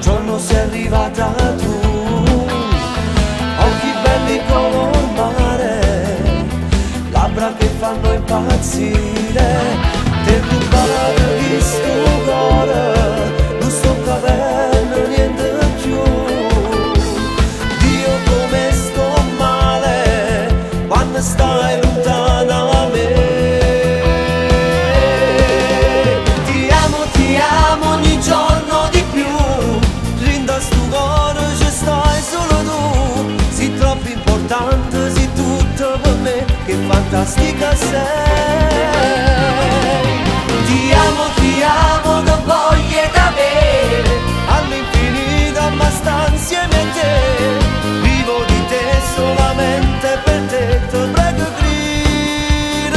giorno sei arrivata tu. Occhi belli come il mare, labbra che fanno impazzire. Te rubare questo cuore, non sto capendo niente più. Dio come sto male, quando stai lontana da me. Ti amo ogni giorno di più, rinda sto cuore ci stai solo tu. Sei troppo importante, sei tutto per me, che fantastica sei. Ti amo, che voglio da me, all'infinito ma sta insieme a te. Vivo di te solamente per te, ti prego credimi,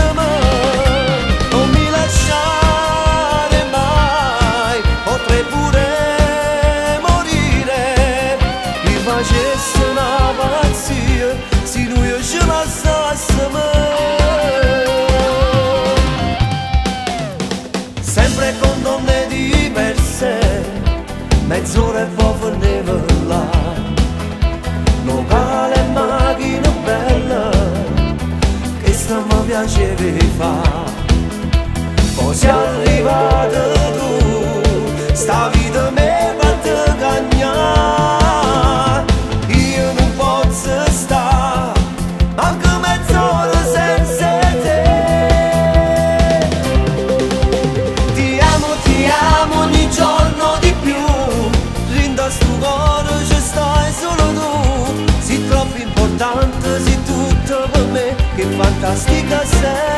non mi lasciare mai, potrei pure morire. Mi facesse una pazzia, se noi ci lasciassimo. Sempre con donne diverse, mezz'ora e poi finiva là. Locale e macchina bella, che sta mi piaceva fa. Poi sei arrivata tu, sta vita mi fatta cagnare. Io non posso stare, manco mezz'ora senza te. Ti amo ogni giorno di più, rinda sto cuore ci stai solo tu. Sei troppo importante, sei tutto per me, che fantastica sei.